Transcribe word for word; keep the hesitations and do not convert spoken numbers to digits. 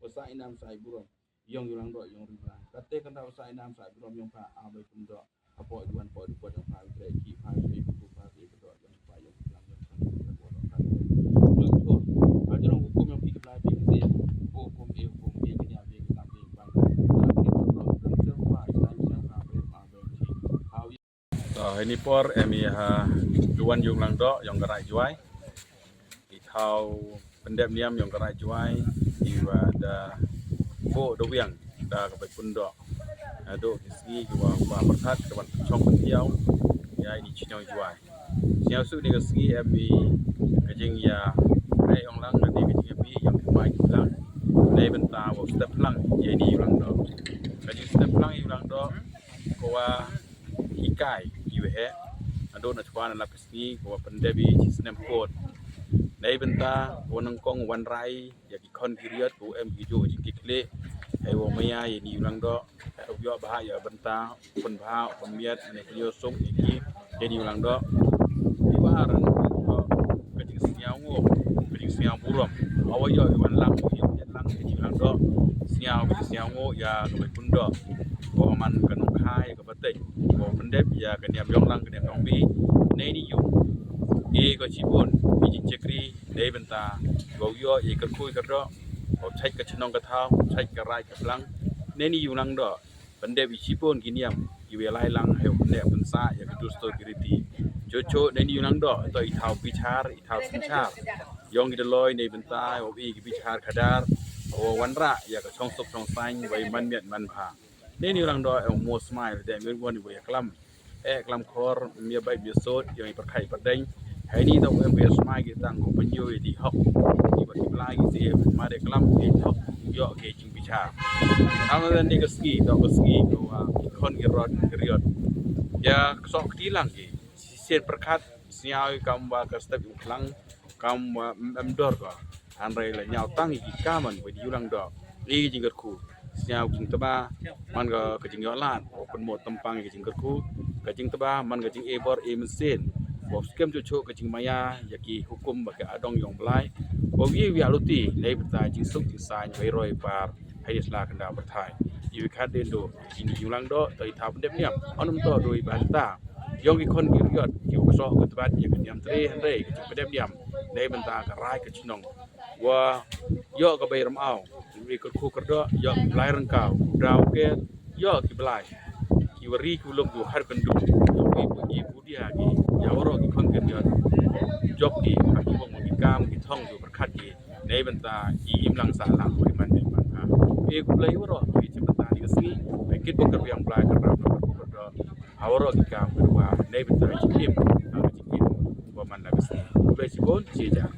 Wa sa inam sa i burom yong yulang do yong ri bra. Kate kan da wa sa inam sa i burom yong pa a bai pun do. Apo i wan po i pot yong pa i tre ki pa i ku pa i ko do yong pa yong lang yong pa i ko do. Kate. Yong thor. Ajrong hukum yong pi kepla pi kese. Hukum e hukum e kini abi kita pi pa. Tapi hukum kan serba islam yang pa pa pa. How To, ha ini por em i ha duwan yung lang do yong ka rai juai. I thaw pyndep niam yong ka rai juai i wa da bo da wiang da ka bai pun do. Ado ki sngi ki wa ba perthat ka ban chong pyntiaw ya ini chinyong juai. Chinyong su ni ka sngi em i ka jing ya rai yong lang ni ka jing ya pi yong ki pai ki lang. Nei benta wa step lang ya ini yung lang do. Ka jing step lang yung lang do ko wa hikai ki weh. Ado na chwa na lap sngi ko wa pyndep i chi snem kot. Nei benta ko nang kong wan rai ya ki khon ki riat ko em ki jo jing ki kle. Ai wa maya ya ni ulang do. Ai wa ba ya benta pun ba pun miat ne ki yo song ya ki ya ni ulang do. Ni ba ran ko ka jing sniaw ngo ka jing sniaw burom. Awa yo wan lang ko ya lang ya ni ulang do. Sniaw ka sniaw ngo ya ka bai pun do. Ko man ka nong khai ka pateng. Ko pyndep ya ka niam yong lang ka niam yong bi. Nei ni yung. E ko chibun i jing chakri nei benta. Ko yo e ka kui ka do. Ko chait ka chnong ka thaw, chait ka rai ka plang. Nei ni yung lang do. Pyndep i chibun ki niam. I we lai lang he pyndep pynsa ya ka dustur ki riti. Cho cho nei ni yung lang do. To i thaw bichar, i thaw synchar. Yong ki daloi nei benta o i ki bichar khadar. O wanra ya ka chong suk chong sain wei man miat man bha. Nei ni lang do em mo smai de mir wan i wei klam. E klam khor mia bai mia sot yong i perkhai perdeng. Hai ni do em wei smai ki tang ko penyo i di hok. I ba ki bla ki si ma de klam i hok yo ke jing bichar. Am dan ni ka ski do ka ski ko wa ki khon ki rot ki riot. Ya sok ti lang ki. Sien perkhat Niaw kam wa ka step yung klang kam wa em dor ko. Anrei la niaw tang ki kaman wa di yulang do. Igi jingkyrkhu. Sniaw jingtaba man ka ka jingyolan. Open mo tampang ki jingkyrkhu. Ka jingtaba man ka jing ebor e mesin. Wa skem chuchu ka jingmaya ya ki hukum ba ka adong yong blai. Wa wi wi aluti nei bta jingsuk jingsaiñ wa roi par. Hai sla kanda berthai. Iwi khat den do. Ini yulang do. Toi thap dep niam. Anum to do i banta. Yong ki khon ki riot ki u kso ki tbat ki niam tre hynrei ki pdem niam. Nei bynta ka rai ka chnong. Wa yo ka bai ram au. Wi ka khu kerdo yo blai rengkau. Dau ke yo ki blai. Ki wari ki ulok du har kendu. Yo ki bu ki bu dia ki. Ya waro ki khon ki riot. Jok ki ha ki bong ki kam ki thong ki berkat ki. Nei bynta i imlang sa lang ki man ki man ka. Ki ku blai waro ki chi bynta ni ka sngi. Kit bong ka biang blai ka ram ka khu kerdo. Awaro ki kam kedua nei bynta jikim, jikim wa man la ka sngi. Khublei shibun, shi jar.